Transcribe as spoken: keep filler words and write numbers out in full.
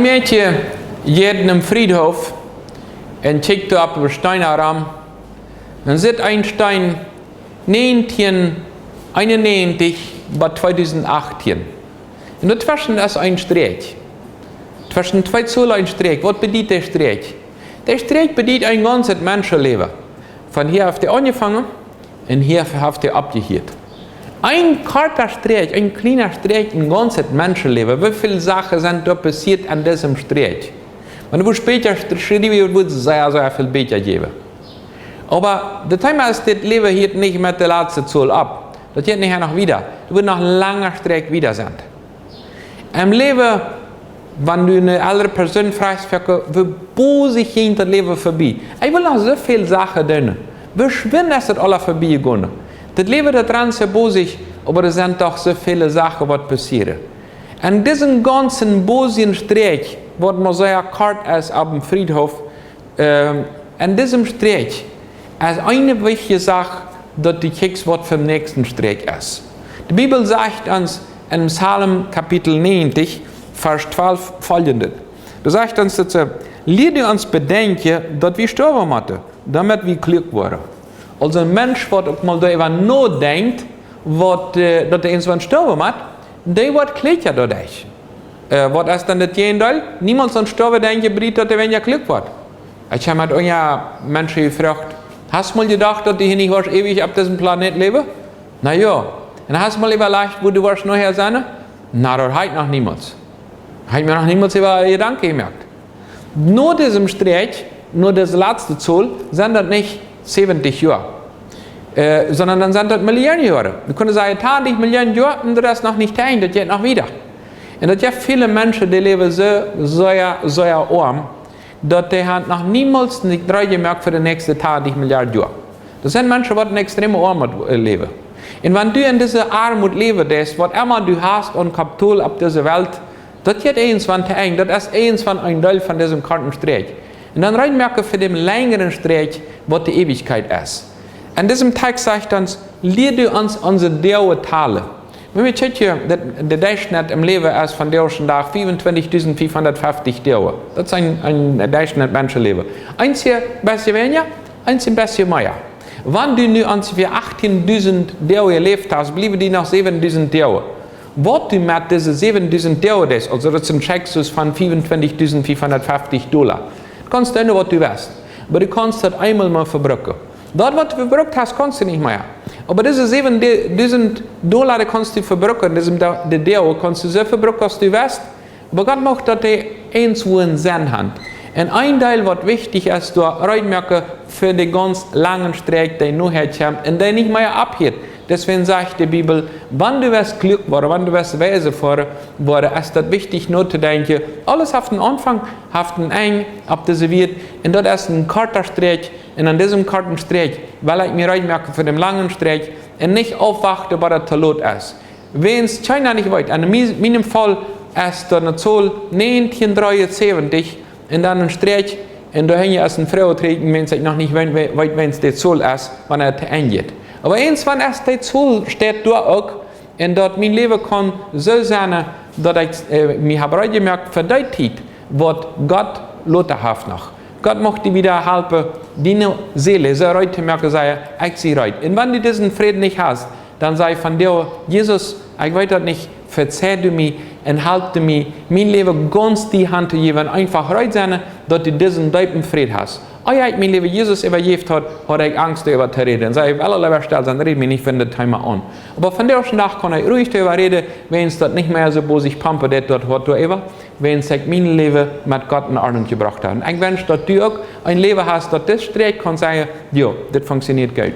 Mäakje jeit nom Friedhoff un kjikjt doa opp de Steena rom. Dan sitt een Steen näajentieneenunäajentich bat tweedusent achtieen. Un doatweschen es een Sträakj. Tweschen twee Zolen een Sträakj. Waut bediet dee Sträakj? Dee Sträakj bediet een gaunzet Menschenläwen. Von hia haft hee aunjefongen un hia haft hee oppjehieet. Een korta Sträakj, een kjliena Sträakj, een gaunzet Menschenläwen. Woo väl Sachen sent doa passieet aun disen Sträakj? Wan wie späta schriewen, woat sea, sea väl bäta jäwen. Oba daut Thema es, dit Läwen hieet nich met de latste Zol opp. Daut jeit nohäa noch wieda. Daut woat noch lange Sträakj wieda sennen. Em Läwen, wan du eene eldre Persoon frajchst, froagen see, woo bosich jinkj daut Läwen verbie? Ekj well noch soo väl Sachen doonen. Woo schwind es daut aules verbie jegonen. Daut Läwen, daut rant soo bosich, oba doa sent doch soo väl Sachen, waut passieren. Enn disen gaunzen bosjen Sträakj, waut mau sea kort es oppem Friedhoff, ähm, enn disen Sträakj es eene wichtje Sach, daut du kjikjst, waut fa dän näakjsten Sträakj es. De Bibel sajcht ons enn Psalm Kapitel näajentich, Varsch twalf foljendet. Doa sajcht ons daut see: "Lia du ons bedenkjen, daut wie stoawen motten, doamet wie kluak woaren." Aulsoo een Mensch, waut uk mol doaräwa nodenkjt, waut, äh, daut hee eenswan stoawen mott, dee woat kluaka doaderch. Äh, waut es dan daut Jäajendeel? Niemols aun stoawen denkjen brinjt, daut hee weinja kluak woat. Ekj hab mol eenen Mensch jefroacht: "Hast mol jedocht, daut du hia nich woascht eewich opp disen Planet läwen?" "Na jo." "Un hast mol äwalajcht, wua du woascht nohäa sennen?" "Na, daut hab ekj noch niemols. Hab ekj mie noch niemols äwa Jedanken jemoakt." No disen Sträakj, no dise latste Zol, sent daut nich säwentich Joa, äh, sonda dan sent daut Millionen Joaren. Wie kjennen sajen, tachentich Millionen Joa, un daut es noch nich to Enj, daut jeit noch wieda. Un daut jeft väle Menschen, dee läwen soo, soo, soo oam, daut dee haben noch niemols nich reed jemoakt fa de näakjste tachentich Milliarden Joa. Daut sent Menschen, waut enn extreme Oamoot, äh, läwen. Un wan du enn dise Oamoot läwen deist, waut emma du hast aun Kapital opp dise Welt, daut jeit eenswan to Enj, daut es eenswan een Deel von disen korten Sträakj. Un dan reed moaken fa dän lenjren Sträakj, waut de Eewichkjeit es. Enn disen Tekjst sajcht ons: "Lia du ons onse Doag talen." Wan wie kjikjen, daut, de Derchschnitt em Läwen es vondoag dän Dach fiefuntwintichtausend fiefhundatfeftich Doag. Daut es een, een Derchschnitt Menschenläwen. Eenje een bät weinja, eenje een bät mea. Wan du nu onjefäa achtieendausend Doag jeläft hast, bliewen die noch säwendausend Doag. Waut du met dise säwendausend Doag deist, aulsoo daut sent Schecks von fiefuntwintichtausend fiefhundatfeftich Dolla. Du kaust doonen, waut du west. Oba du kaust daut eemol mol vebruken. Daut, waut du vebrukt hast, kaust du nich mea. Oba dise säwendausend Dolla, dee kaust du vebruken, dise, de Doag kaust du soo vebruken, aus du west. Oba Gott mucht, daut dee eenswua een Senn haben. Un een Deel, waut wichtich es, doa reed moaken fa dän gaunz langen Sträakj, dee nohäa kjemt un dee nich mea opphieet. Deswäajen sajcht de Bibel, wan du west kluak woaren, wan du west weise woaren, woaren, es daut wichtich notodenkjen. Aules haft een Aunfank, haft een Enj opp dise Welt. Un daut es een korta Sträakj. Un aun disen korten Sträakj well ekj mie reed moaken fa dän langen Sträakj un nich aufwachten, bat daut too lot es. Wäajens kjeena nich weet, enn mie-, mienem Faul es doa eene Zol näajentieen dreeunsäwentich un dan een Sträakj un doahinja es een Froagezeichen, wäajens ekj noch nich weet, weet, wäajens dee Zol es, wan et to Enj jeit. Oba eenswan es dee Zol, steit doa uk, un daut mien Läwen kaun soo sennen, daut ekj, äh, mie hab reed jemoakt fa dee Tiet, waut Gott lota haft noch. Gott mucht die wada halpen, diene Seel soo reed to moaken, sajen: "Ekj sie reed." Un wan du disen Fräd nich hast, dan saj vondoag: "Jesus, ekj weet daut nich, vezeih du mie un halp du mie, mien Läwen gaunz die Haunt to jäwen, eefach reed sennen, daut du disen deepen Fräd hast." Ea ekj mien Läwen Jesus äwajäft haud, haud ekj Angst, doaräwa to räden. Un saj: "Ekj well aul äwa stell sennen, räd mie nich von daut Thema aun." Oba vondoag dän Dach kaun ekj ruich doaräwa räden, wäajens daut nich mea soo bosich pompen deit, daut Hoat doaräwa, wäajens ekj mien Läwen met Gott enn Ordnunk jebrocht hab. Un ekj wensch, daut du uk een Läwen hast, daut dit Sträakj kaun sajen: "Jo, dit funkjsioneet goot."